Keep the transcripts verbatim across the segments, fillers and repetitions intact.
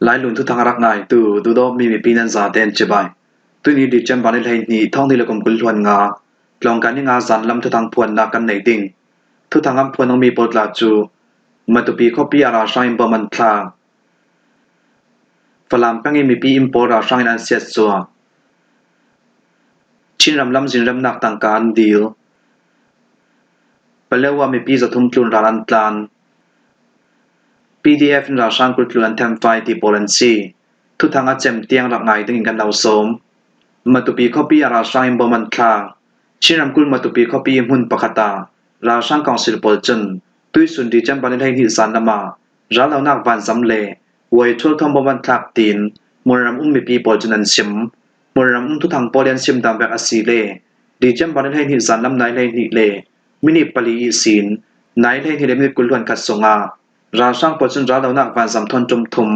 Lailung thuthang a rak ngaitu duhdawtmi mipi nan zaten cibai. Tuni December ni hleihnih, thawng hnih le kum kul hluan nga, tlawngkai ni nga zan lam thuthang phuannak kan nei ding. Thuthang an phuan dingmi pawl tla cu Matupi khuapi ah ralhrang in bom an thlak. Falam peng i mipi inn pawl ralhrang in an siatsuah. Chinram lamzin remnak tangka an dil. Paletwa mipi zathum tlun ral an tlan. P D F in ralhrang kul tlun an themfai ti pawl an si. Thuthang a cem tiang rak ngai dingin kan lo sawm. Matupi khuapi ah ralhrang in bom an thlak. Chin ramkulh Matupi khuapi hmun pakhat ah ralhrang council pawl cun tuihsun December ni hleihnih zan lamah rallonak vanzam le uaithual thawn bom an thlak tiin hmunram um mipi pawl cun an sim. Hmunram um thuthang pawl i an sim dan vek a si le December ni hleihnih zan lam nai hleihnih le minit pali ihsin nai hleihnih le minit kul hluan khat sungah ralhrang pawl cun rallonak vanzam thawn ṭum thum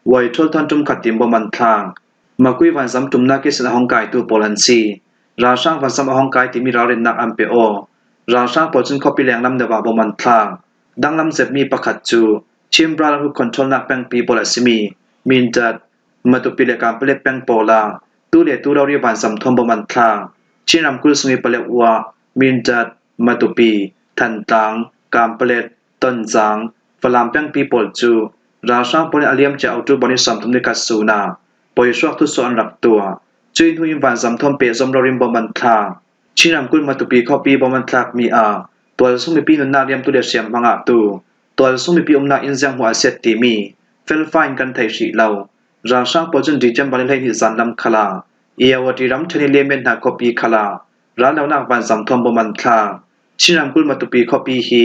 uaithual thawn ṭum khat tiin bom an thlak. Makui vanzam ṭumnak ihsin a hong kaitu pawl an si. Ralhrang vanzam a hong kai timi ralrinnak an pe aw. Ralhrang pawl cun khuapi lenglam deuh ah bom an thlak. Danglam zetmi pakhat cu Chin Brotherhood controlnak pengpi pawl a simi Mindat, Matupi le Kanpalet peng pawl ah tu le tu rori vanzam thawn bom an thlak. Chin ramkulh sung i Paletwa, Mindat, Matupi, Thantlang, Kanpalet, Tonzang, Falam pengpi pawl cu ralhrang pawl in a liamcia October ni sawmthum ni khat sun ah poihruak thusuah an rak tuah. Cuih hnu in vanzam thawn pehzom rori in bom an thlak. Chin ramkulh Matupi khuapi bom an thlakmi ah tualsung mipi nunnak liamtu le hriamhma ngahtu, tualsung mipi umnak inn ziang hmuah a siat timi felfai in kan thei hrih lo. Ralhrang pawl cun December ni hleihnih zan lam khal ah Irrawaddy ramṭhen i Liamen hna khuapi khal ah rallonak vanzam thawn bom an thlak. Chin ramkulh Matupi khuapi hi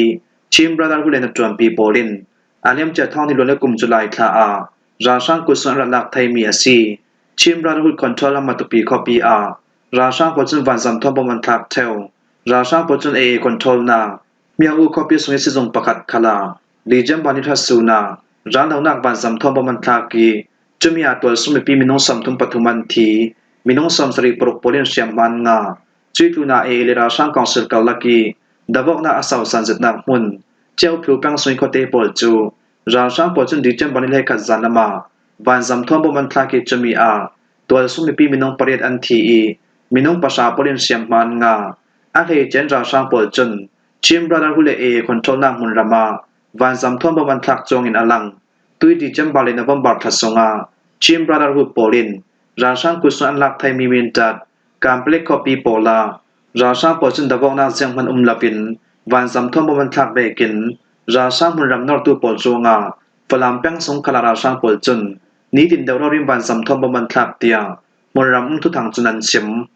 Chin Brotherhood le hnaṭuanpi pawl in a liamcia thawng hnih hluan le kum July thla ah ralhrang kut sung an rak lak theimi a si. Chin Brotherhood control a Matupi khuapi ah ralhrang pawl cun vanzam thawn bom an thlak ṭheu. Ralhrang pawl cun A A controlnak Myauk-u khuapi sung i sizung pakhat khal ah December ni hra sun ah rallonak vanzam thawn bom an thlak i cumi ah tualsung mipi minung sawmthum pathum an thi, minung sawmsarih paruk pawl in hriamhma an ngah. Cuih tlun ah A A le ralhrang council karlak i davawknak a sausan zetnak hmun Ciauphlu peng sung i khuate pawl cu ralhrang pawl cun December ni hleikhat zan lam ah vanzam thawn bom an thlak i cumi ah tualsung mipi minung pariat an thi i minung pahra pawl in hriamhma an ngah. A hleice in ralhrang pawl cun Chin Brotherhood le A A controlnak hmunram ah vanzam thawn bom an thlak cuangin a lang. Tui December le November thla sungah Chin Brotherhood pawl in ralhrang kut sung an lak theimi Mindat, Kanpalet khuapi pawl ah ralhrang pawl cun davawknak zianghman um loin vanzam thawn bom an thlak vekin ralhrang hmunram nortu pawl ruangah Falam peng sung khal ah ralhrang pawl cun nitin deuh rori in vanzam thawn bom an thlak tiah hmunram um thuthang cun an sim.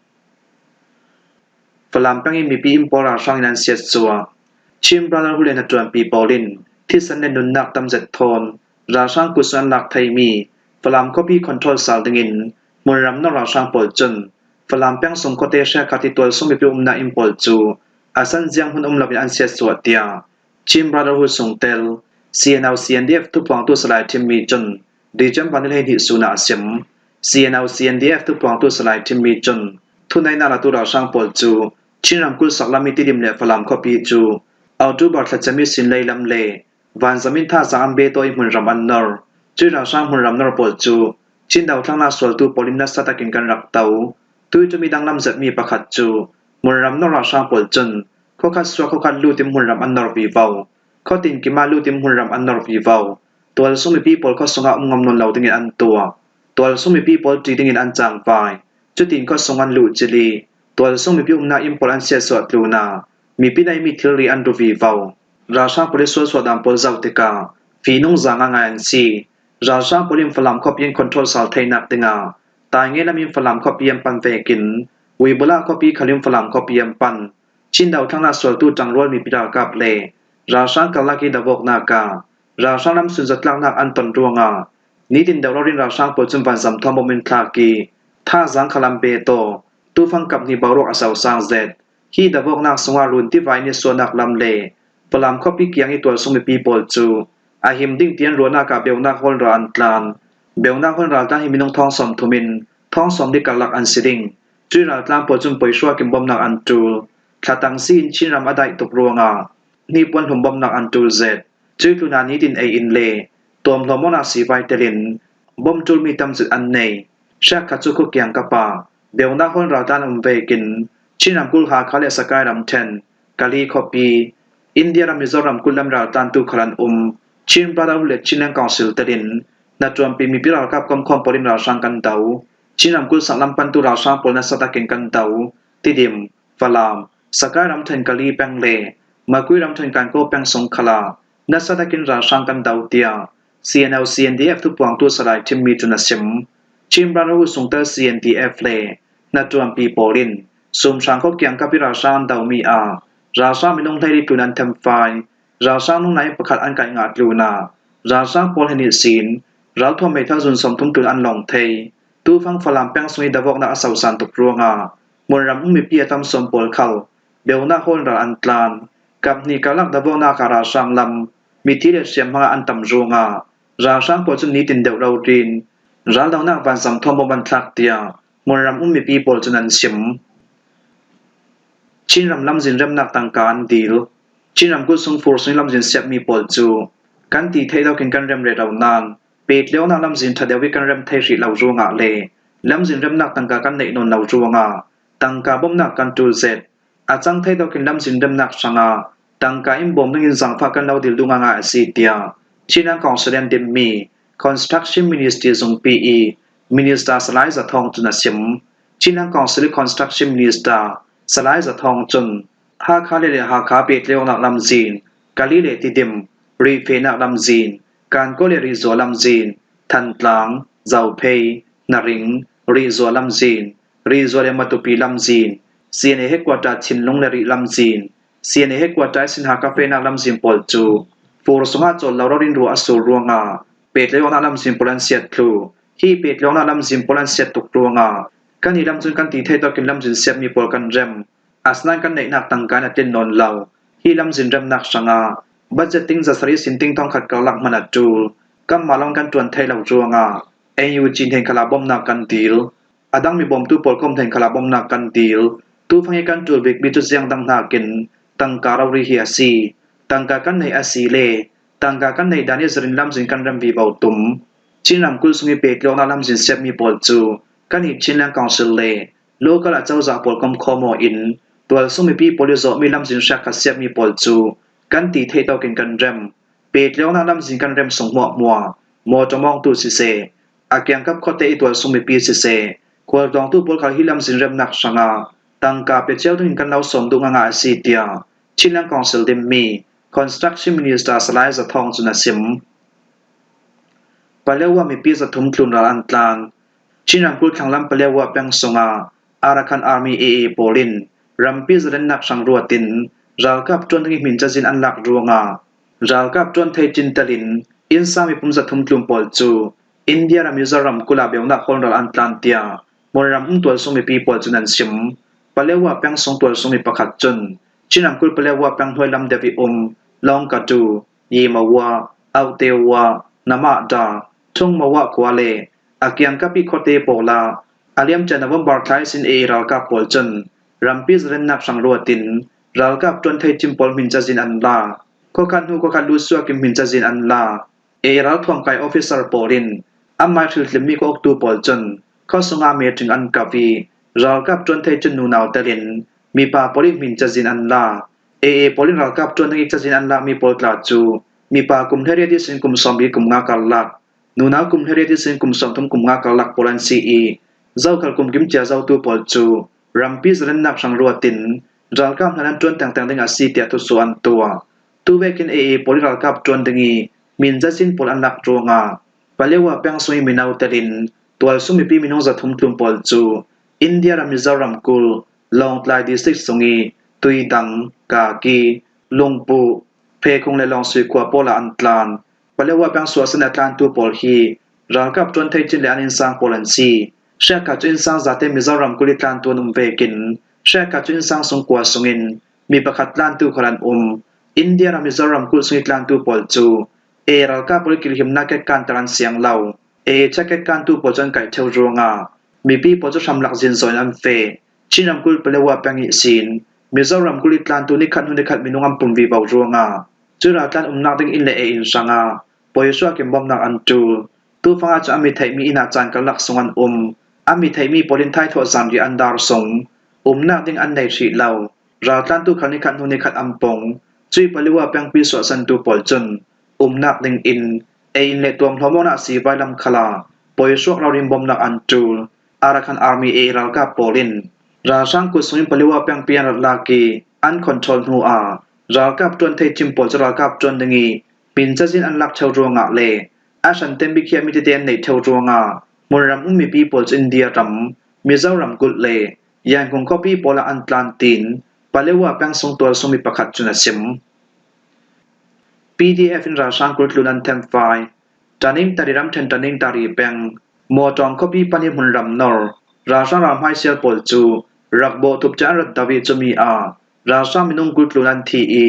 Falam peng i mipi inn pawl ralhrang in an siatsuah. Chin Brotherhood le hnaṭuanpi pawl in thisen le nunnak tam zet thawn ralhrang kut sung an lak theimi Falam khuapi control sal dingin hmunram nor ralhrang pawl cun Falam peng sung khuate hriakhat i tualsung mipi umnak inn pawl cu a san zianghmun um loin an siatsuah tiah Chin Brotherhood sungtel C N O C N D F thuphuangtu Salai Ṭhimmi cun December ni hleihnih sun ah a sim. C N O C N D F thuphuangtu Salai Ṭhimmi cun thuneihnak latu ralhrang pawl cu Chin ramkulh saklam i Tidim le Falam khuapi cu October thla cem ihsin leilam le vanzam in thazaang an betaw i hmunram an nor. Cuih ralhrang hmunram nor pawl cu Chin dothlennak sualtu pawl in nasa takin kan rak to. Tuiṭum i danglam zetmi pakhat cu hmunram nor ralhrang pawl cun khuakhat suak khuakhat lut in hmunram an nor vivo. Khuatin kim ah lut in hmunram an nor vivo. Tualsung mipi pawl khuasung ah um ngam nawn lo dingin an tuah. Tualsung mipi pawl ṭi dingin an cangvai. Cutin khuasung an luh cil i tualsung mipi umnak inn pawl an siatsuah tlun ah mipi naimi thilri an ru vivo. Ralhrang pawl i sualsuah dan pawl zoh tikah fihnung zang a ngai an si. Ralhrang pawl in Falam khuapi an control sal theinak dingah Tainge lam in Falam khuapi an pan vekin Uibula khuapi khal in Falam khuapi an pan. Chin dothlennak sualtu ṭangrual mipi ralkap le ralhrang karlak i davawknak ah ralhrang lam sunzatlaknak an ton ruangah nitin deuh rori in ralhrang pawl cun vanzam thawn bom in thlak i thazaang khal an betaw. Tufang kap hnih boruak a sosang zet. Hi davawknak sungah run tivai in i suahnak lam le Falam khuapi kiang i tualsung mipi pawl cu a him ding tian ruahnak ah Beunak hawl ral an tlan. Beunak hawl raltlan hi minung thawng sawmthum in thawng sawmli karlak an si ding. Cuih raltlan pawl cun poihruak in bomnak an ṭul. Thlatang si in Chin ram a daih tuk ruangah hnipuan hlum bomnak an ṭul zet. Cuih tlun ah nitin ei in le tuamhlawm awknak sivai telin bom ṭul mi tam zet an nei. Hriak khat chu khua kiang kap a, beunak hawl raltlan um vekin Chin ramkulh Hakha le Sagaing ramṭhen Kali khuapi, India ram Mizoram ramkulh lam raltlantu khal an um. Chin Brotherhood le Chinland Council telin hnaṭuanpi mipi ralkap komkhawm pawlin ralhrang kan do. Chin ramkulh sanglam pantu ralhrang pawl nasa takin kan do. Tidim, Falam, Sagaing ramṭhen Kali peng le Magway ramṭhen Kankaw peng sung khala nasa takin ralhrang kan do, tiah C N O C N D F thupuangtu Salai Thimmi cun a sim. Chin Brotherhood sungtel C N D F le hnaṭuanpi pawlin sumhrang khua kiang kap ih ralhrang an do mi ah ralhrang minung hleili tlun an themfai. Ralhrang nungnai pakhat an kaih ngah tlun ah ralhrang pawl hnen ihsin ralthuam meithal zun sawmthum tlun an lawng thei. Tufang Falam peng sung ih davawknak a sausan tuk ruangah hmunram um mipi a tam sawn pawl khal beunak hawl ral an tlan. Kap hnih karlak davawknak ah ralhrang lam mithi le hriam hmangah an tam ruangah ralhrang pawl cun nitin deuh rori in raldonak vanzam thawm bawm an thlak, tiah hmunram um mipi pawl cun an sim. Chin ram lamzin remnak tangka an dil. Chin ramkulh sung fur sung lamzin siatmi pawl cu kan ti theih lokin kan rem rero nain, pehtlaihnak lamzin ṭha deuh ih kan rem thei hrih lo ruangah le lamzin remnak tangka kan neih nawn lo ruangah tangka bawmhnak kan ṭul zet. A cang thei lokin lamzin remnak hrangah tangka in bawm dingin zaangfah kan lo dil duh ngaingai a si, tiah Chinland Council an dinmi Construction Ministry zungpi ih Minister Salai Za Thawng cun a sim. Chinland Council ih Construction Minister Salai Za Thawng cun Hakha le le Hakha pehtlaihnak lamzin, Kali le Tidim, rihfehnak lamzin, Kankaw le Rihzual lamzin, Thantlang, Zophei, Naring, Rihzual lamzin, Rihzual le Matupi lamzin, C N A headquarter Chinlung le Rih lamzin, C N A headquarter ihsin Hakha fehnak lamzin pawl cu fur sungah cawl lo rori in ruah a sur ruangah pehtlaihnak lamzin pawl an siat thluh. Hi pehtlaihnak lamzin pawl an siat tuk ruangah kan ih lam cun kan ti theih tawkin lamzin siatmi pawl kan rem. Asinain kan neihnak tangka in a tlin nawn lo. Hi lamzin remnak hrangah budget ting zasarih sin ting thawngkhat karlak hman a ṭul. Kanmah lawng kan ṭuan thei lo ruangah N U G hnen khalah bawmhnak kan dil. A dang mi bawmtu pawl kom hnen khalah bawmhnak kan dil. Tufang ih kan ṭul bikmi cu ziang dang hnakin tangka rori hi a si. Tangka kan neih a si le tangka kan neih dan ih zarin lamzin kan rem vivo tum. Chin ramkulh sung ih pehtlaihnak lamzin siatmi pawl cu kan ih Chinland Council le local a cozah pawl komkhawm aw in tualsung mipi pawl ih zawhmi lamzin hriak khat siatmi pawl cu kan ti theih tawkin kan rem. Pehtlaihnak lamzin kan rem sung hmuahhmuah, mawṭaw mawngtu siseh, a kiangkap khuate ih tualsung mipi siseh, khualtlawngtu pawl khal hi lamzin remnak hrangah tangka pe cio dingin kan lo sawm duh ngaingai a si, tiah Chinland Council dinmi Construction Minister Salai Za Thawng cun a sim. Paletwa mipi zathum tlun ral an tlan. Chin ramkulh thlanglam Paletwa peng sungah Arakan Army A A pawl in rampi zalennak hrang ruatin ralkap ṭuan ding ih hmin cazin an lak ruangah ralkap ṭuan thei cintelin innsang mipum zathum tlun pawl cu India ram Mizoram kulh ah beunak hawl ral an tlan, tiah hmunram um tualsung mipi pawl cun an sim. Paletwa peng sung tualsung mi pakhat cun Chin ramkulh Paletwa peng hnuai lam deuh ih um Lawngkatu, Yemawa, Autewah, Namahda, Thungmawa khua le a kiangkap ih khuate pawl ah a liamcia November thla ihsin A A ralkap pawl cun rampi zalennak hrang ruatin ralkap ṭuan thei cin pawl hmin cazin an la. Khuakhat hnu khuakhat lut suak in hmin cazin an la. A A ralthuam kai officer pawl in anmai hrilhlimmi khuauktu pawl cun khuasungah meeting an kap ih ralkap ṭuan thei cun nunau telin mipa pawl ih hmin cazin an la. A A pawl in ralkap ṭuan ding ih cazin an lakmi pawl tla cu mipa kum hleiriat ihsin kum sawmli kum nga karlak, nunau kum hleiriat ihsin kum sawmthum kum nga karlak pawl an si ih zokhal kum kim cia zotu pawl cu rampi zalennak hrang ruatin ralkap hna nan ṭuan tengteng ding a si, tiah thusuah an tuah. Tuvekin A A pawl ih ralkap ṭuan ding ih hmin cazin pawl an lak ruangah Paletwa peng sung ih mino telin tualsung mipi minung zathum tlun pawl cu India ram Mizoram kulh Lawngtlai district sung ih Tuidang, Kaki, Lungpuh, Phekhung le Lawngsui khua pawl ah an tlan. Paletwa peng suahsan a tlantu pawl hi ralkap ṭuan thei cin le an innsang pawl an si. Hriatkhat cu innsang zate Mizoram kulh ih tlantu an um vekin hriatkhat cu innsang sungkua sungin mi pakhat tlantu khal an um. India ram Mizoram kulh sung ih tlantu pawl cu A A ralkap pawl ih kilhimnak ketkanter an siang lo. A A check ketkantu pawl cu an kaih ṭheu ruangah mipi pawl cu hramlak zin zawn in an feh. Chin ramkulh Paletwa peng ihsin Mizoram kulh ih tlantu nikhat hnu nikhat minung an pum vivo ruangah cuih raltlan umnak ding inn le A A inn hrangah pawihruak in bawmhnak an ṭul. Tufanga cun a mi theihmi inn ah caan karlak sung an um. A mi theihmi pawl in thaithawh zanriah an dar sung umnak ding an nei hrih lo. Raltlantu khal nikhat hnu nikhat an pung. Cui Paletwa pengpi suahsantu pawl cun umnak ding inn, ei inn le tuamhlawm awknak sivai lam khal ah pawihruak ralrin bawmnak an ṭul. Arakan Army, A A ralkap pawl in ralhrang kut sungin Paletwa pengpi an rat lak i an control hnu ah ralkap ṭuan thei ṭhim pawl cu ralkap ṭuan ding i hmin cazin an lak ṭheu ruangah le a hran tempi khiahmi tete an neih ṭheu ruangah hmunram um mipi pawl cu India ram, Mizoram kulh le Yangon khuapi pawl ah an tlan tiin Paletwa peng sung tualsungmi pakhat cun a sim. P D F in ralhrang kultlun an themfai. Tanintari ramṭhen Tanintari peng Mawṭawng khuapi pan i hmunram nor ralhrang ralhmai sial pawl cu rak bawh thup ciah an rat do i cumi ah ralhrang minung kultlun an thi i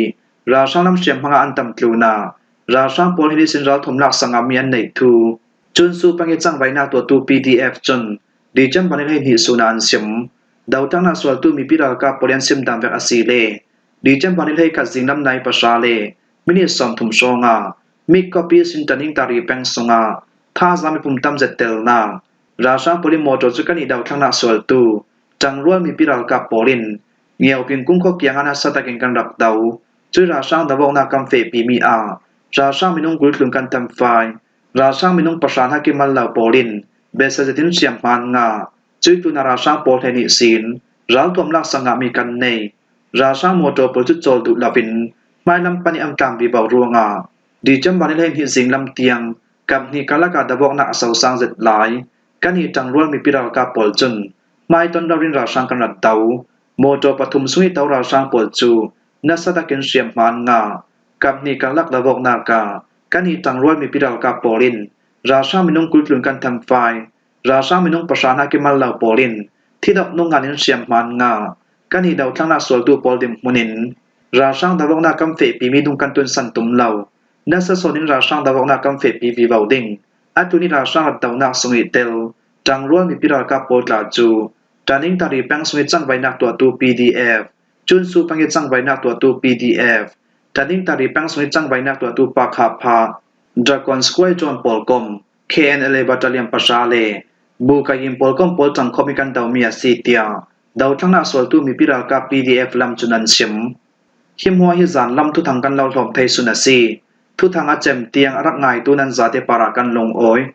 ralhrang lam hriamhmang ah an tam tlun ah ralhrang pawl hi nihsin ralthuam lak sangah mi an neih thu Cunsu peng i cangvaihnak tuahtu P D F cun December ni hleihnih sun ah an sim. Dotlaknak sualtu mipi ralkap pawl i an sim dan vek a si le December ni hleikhat zinglam nai pahra le minit sawmthum hrawngah Mik khuapi sin Tanintari peng sungah thazaang mipum tam zet telnak ralhrang pawl i mawṭaw cu kan i dotlaknak sualtu ṭangrual mipi ralkap pawl in Ngeuping kungkhua kiangah nasa takin kan rak do. Cui ralhrang do awknak kan fehpimi ah ralhrang minung kultlun kan themfai. Ralhrang minung pahra hnak i mal lo pawl in biasa zetin hriamhma an ngah. Cui tlunah ralhrang pawl hleihnih sin ralthuam lak sangah mi kan nei. Ralhrang mawṭaw pawl cu cawl duh loin hmailam pan i an tlan vivo ruangah December ni hleihnih zinglam tiang kap hnih karlak ah do awknak a sosang zet lai. Kan i ṭangrual mipi ralkap pawl cun hmai ton loin ralhrang kan rat do. Mawṭaw pathum sung i to ralhrang pawl cu nasa takin hriamhma an ngah. Kap hnih karlak do awknak ah kan i ṭangrual mipi ralkap pawl in ralhrang minung kultlun kan themfai. Ralhrang minung pahra hnak i mal lo pawl in thidok nung ngan in hriamhma an ngah. Kan i dotlaknak sualtu pawl dinhmun in ralhrang do awknak kan fehpimi dung kan tunsan tum lo. Nasa sawn in ralhrang do awknak kan fehpi vivo ding. A tlun i ralhrang rat donak sung i tel ṭangrual mipi ralkap pawl tla cu Tanintari peng sung i cangvaihnak tuahtu P D F, Cunsu peng i cangvaihnak tuahtu P D F, Tanintari peng sung i cangvaihnak tuahtu Pakha Pha, Dragon Squadron pawlkom, K N L A Battalion pahra le Bukayin pawlkom pawl ṭangkhawm i kan domi a si, tiah dotlaknak sualtu mipi ralkap P D F lam cun an sim. Hi hmuah hi zanlam thuthang kan lo hlawm thei sun a si. Thuthang a cem tiang a rak ngaitu nan zate parah kan lungawi.